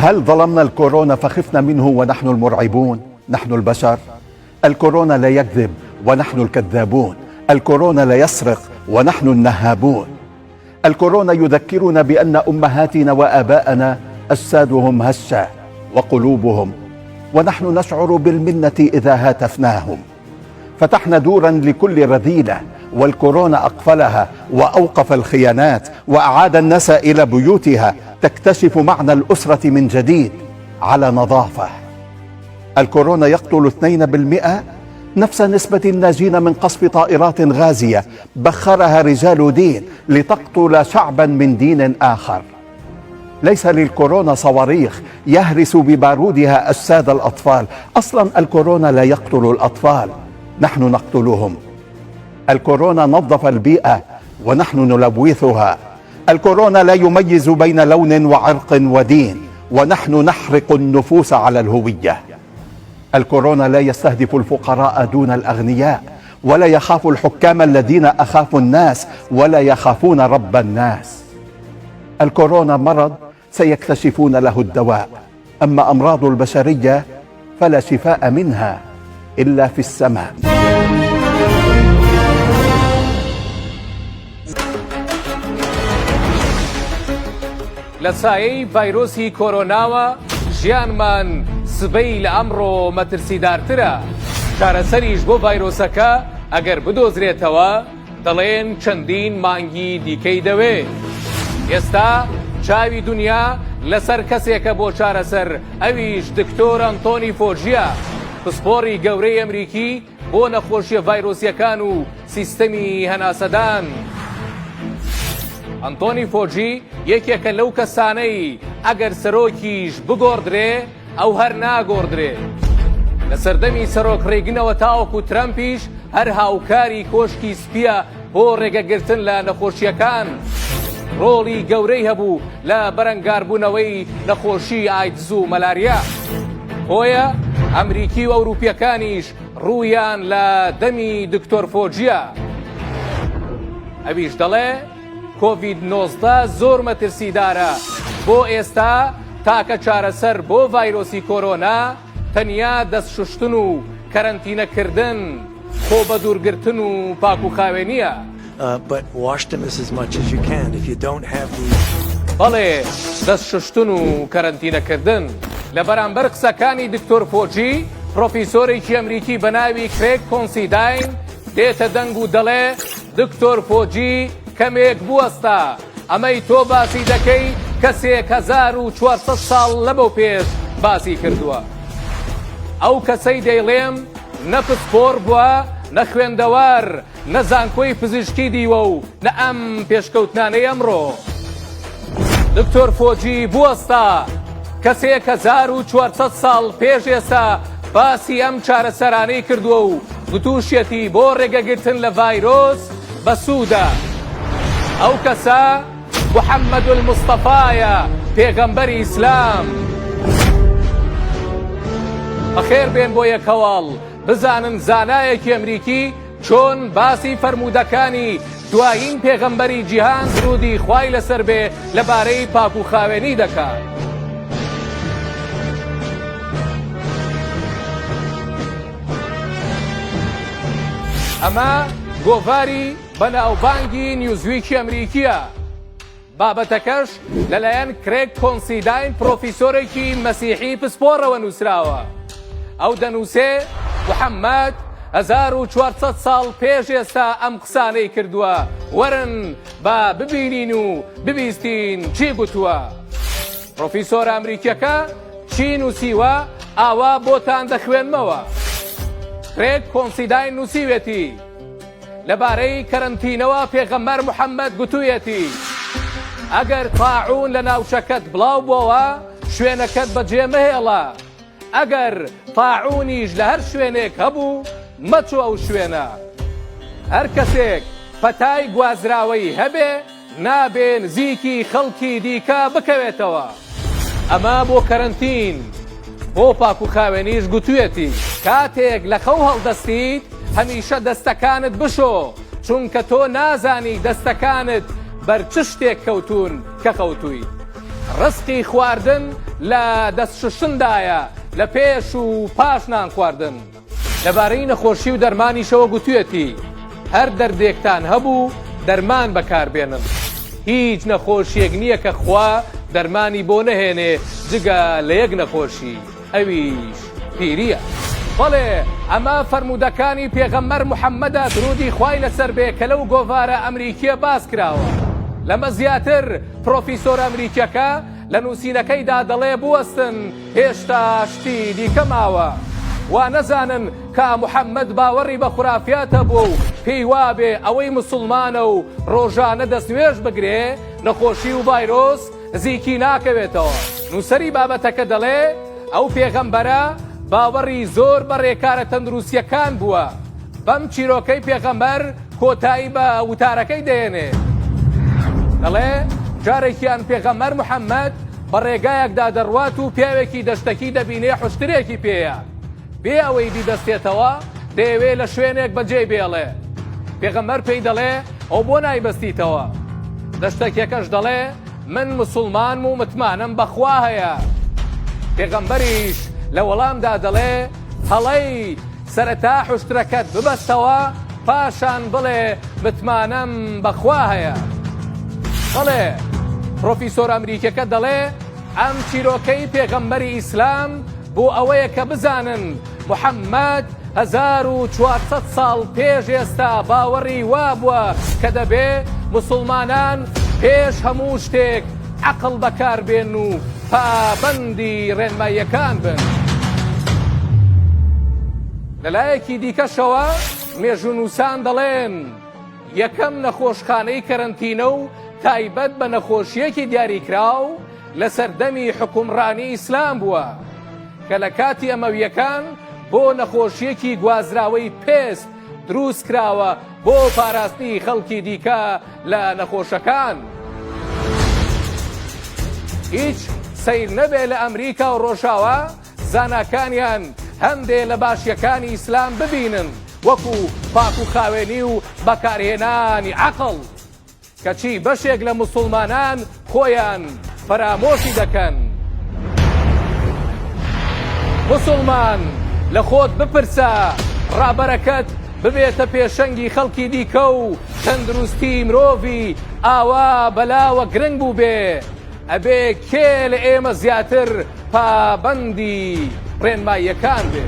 هل ظلمنا الكورونا فخفنا منه ونحن المرعبون نحن البشر الكورونا لا يكذب ونحن الكذابون الكورونا لا يسرق ونحن النهابون الكورونا يذكرنا بان امهاتنا واباءنا اجسادهم هشه وقلوبهم ونحن نشعر بالمنه اذا هاتفناهم فتحنا دورا لكل رذيله والكورونا اقفلها واوقف الخيانات واعاد الناس الى بيوتها تكتشف معنى الاسرة من جديد على نظافة الكورونا يقتل 2% نفس نسبة الناجين من قصف طائرات غازية بخرها رجال دين لتقتل شعبا من دين آخر ليس للكورونا صواريخ يهرس ببارودها أجساد الأطفال أصلا الكورونا لا يقتل الأطفال نحن نقتلهم الكورونا نظف البيئة ونحن نلوثها الكورونا لا يميز بين لون وعرق ودين ونحن نحرق النفوس على الهوية الكورونا لا يستهدف الفقراء دون الأغنياء ولا يخاف الحكام الذين أخافوا الناس ولا يخافون رب الناس الكورونا مرض سيكتشفون له الدواء أما أمراض البشرية فلا شفاء منها إلا في السماء لە سایەی ڤایرۆسی کۆرۆناوە ژیانمان سبەی لە ئەمڕۆ مەترسیدارترە، چارەسەریش بۆ ڤایرۆسەکە ئەگەر بدۆزرێتەوە دەڵێن چەندین مانگی دیکەی دەوێ. ئێستا چاوی دونیا لەسەر کەسێکە بۆ چارەسەر ئەویش دکتۆر ئەنتۆنی فۆجیە، پسپۆڕی گەورەی ئەمریکی بۆ نەخۆشیە ڤایرۆسیەکان و سیستەمی هەناسەدان. ئەنتۆنی فۆجی یەکێکە لەو کەسانەی ئەگەر سەرۆکیش بگۆڕدرێ ئەو هەر ناگۆڕدرێ. لە سەردەمی سەرۆک ڕیگنەوە تاوەکو ترەمپیش هەر هاوکاری کۆشکی سپیە بۆ ڕێگەگرتن لە نەخۆشیەکان. ڕۆڵی گەورەی هەبوو لە بەرەنگاربوونەوەی نەخۆشی ئایدز و مەلاریا. بۆیە ئەمریکی و ئەوروپیەکانیش ڕوویان لە دەمی دکتۆر فۆجیە. ئەویش دەڵێ کۆڤید 19 زۆر مەترسیدارە، بۆ ئێستا تاکە چارەسەر بۆ ڤایرۆسی کۆرۆنا تەنیا دەست شوشتن و کەرەنتینەکردن، خۆ بەدوورگرتن و پاکوخاوێنییە. بەڵێ دەست شوشتن و کەرەنتینەکردن. لە بەرامبەر قسەکانی دکتۆر فۆجی، پرۆفیسۆرێکی ئەمریکی بە ناوی کرێگ کۆنسیداین دێتە دەنگ و دەڵێ دکتۆر فۆجی کەمێک بوەستە، ئەمەی تۆ باسی دەکەی کەسێک 1400 ساڵ لەمەوپێش باسی کردووە. ئەو کەسەی دەیڵێم نە پسپۆڕ بووە، نە خوێندەوار، نە زانکۆی پزیشکی دیوە و نە ئەم پێشکەوتنانەی ئەمڕۆ. دکتۆر فۆجی بوەستە، کەسێک 1400 ساڵ پێش ئێستا باسی ئەم چارەسەرانەی کردووە و گوتوشیەتی بۆ ڕێگەگرتن لە ڤایرۆس بەسوودە. ئەو کەسە محەممەد المستەفایە پێغەمبەری ئیسلام. بەخێر بێن بۆ یەک هەواڵ بزانن زانایەکی ئەمریکی چۆن باسی فەرموودەکانی دوایین پێغەمبەری جیهان درودی خوای لەسەر بێ لەبارەی پاک و خاوێنی دەکات. ئەمە گۆڤاری بەناوبانگی نیوزویکی ئەمریکیە. بابەتەکەش لەلایەن کرێگ کۆنسیداین پرۆفیسۆرێکی مەسیحی پسپۆڕەوە نووسراوە. ئەو دەنووسێ محەممەد 1400 ساڵ پێش ئێستا ئەم قسانەی کردووە، وەرن با ببینین و ببیستین چی گوتووە. پرۆفیسۆرە ئەمریکیەکە چی نووسیوە ئاوا بۆتان دەخوێنمەوە. کرێگ کۆنسیداین نووسیوێتی، لەبارەی کەرەنتینەوە پێغەمبەر محەممەد گوتوویەتی، ئەگەر تاعوون لە ناوچەکەت بڵاو بۆوە، شوێنەکەت بەجێ مەهێڵە، ئەگەر تاعوونیش لە هەر شوێنێک هەبوو، مەچۆ ئەو شوێنە. هەر کەسێک پەتای گوازراوەی هەبێ، نابێ نزیکی خەڵکی دیکە بکەوێتەوە. ئەمە بۆ کەرەنتین، بۆ پاکوخاوێنیش گوتویەتی. کاتێک لە خەو هەڵدەستیت هەمیشە دەستەکانت بشۆ، چونکە تۆ نازانی دەستەکانت بەر چ شتێک کەوتوون کە خەوتوویت. ڕزقی خواردن لە دەست شوشتندایە لە پێش و پاش نان خواردن. لەبارەی نەخۆشی و دەرمانیشەوە گوتویەتی، هەر دەردێکتان هەبوو دەرمان بەکاربێنن، هیچ نەخۆشیەک نییە کە خوا دەرمانی بۆ نەهێنێ جگە لە یەک نەخۆشی ئەویش پیرییە. بەڵێ ئەمە فەرموودەکانی پێغەمبەر محەممەدە درودی خوای لەسەر بێ کە لەو گۆڤارە ئەمریکیە باس کراوە. لەمە زیاتر پرۆفیسۆرە ئەمریکیەکە لە نووسینەکەیدا دەڵێ بوەستن هێشتا شتی دیکە ماوە. وا نەزانن کە محەممەد باوەڕی بە خورافیات هەبووە و پێی وابێ ئەوەی موسڵمانە و ڕۆژانە دەستنوێژ بگرێ نەخۆشی و ڤایرۆس نزیکی ناکەوێتەوە. نووسەری بابەتەکە دەڵێ ئەو پێغەمبەرە باوەڕی زۆر بە ڕێکارە تەندروستییەکان بووە. بەم چیرۆکەی پێغەمبەر کۆتایی بە وتارەکەی دەهێنێ. دەڵێ جارێکیان پێغەمبەر محەممەد بە ڕێگایەکدا دەڕوات و پیاوێکی دەشتەکی دەبینێ حوشترێکی پێیە. بێ ئەوەی بیبەستێتەوە دەیەوێ لە شوێنێک بەجێی بێڵێ. پێغەمبەر پێی دەڵێ ئەو بۆ نایبەستیتەوە؟ دەشتەکیەکەش دەڵێ من مسوڵمانم و متمانەم بە خوا هەیە. پێغەمبەریش لە وەڵامدا دەڵێ هەڵەی، سەرەتا حوشترەکەت ببەستەوە پاشان بڵێ متمانەم بە خوا هەیە. بەڵێ پرۆفیسۆر ئەمریکیەکە دەڵێ ئەم چیرۆکەی پێغەمبەری ئیسلام بۆ ئەوەیە کە بزانن محەممەد 1400 ساڵ پێش ئێستا باوەڕی وابووە کە دەبێ موسڵمانان پێش هەموو شتێک عەقڵ بەکاربێن و پابەندی ڕێنماییەکان بن. لەلایەکی دیکەشەوە مێژوونووسان دەڵێن یەکەم نەخۆشخانەی کەرەنتینە و تایبەت بە نەخۆشییەکی دیاریکراو لە سەردەمی حوکمڕانی ئیسلام بووە کە لە کاتی ئەمەوییەکان بۆ نەخۆشییەکی گوازراوەی پێست دروست کراوە بۆ پاراستنی خەڵکی دیکە لە نەخۆشەکان. هیچ سەیر نەبێ لە ئەمریکا و ڕۆژاوا زاناکانیان هەندێ لە باشیەکانی ئیسلام ببینن وەکو پاک و خاوێنی و بەکارهێنانی عەقڵ. کەچی بەشێک لە موسوڵمانان خۆیان فەرامۆشی دەکەن. موسوڵمان لە خۆت بپرسە ڕابەرەکەت ببێتە پێشەنگی خەڵکی دیکە و تەندروستی مرۆڤی ئاوا بەلاوە گرنگ بووبێ ئەبێ کێ لە ئێمە زیاتر پابەندی ڕێنماییەکان بێ؟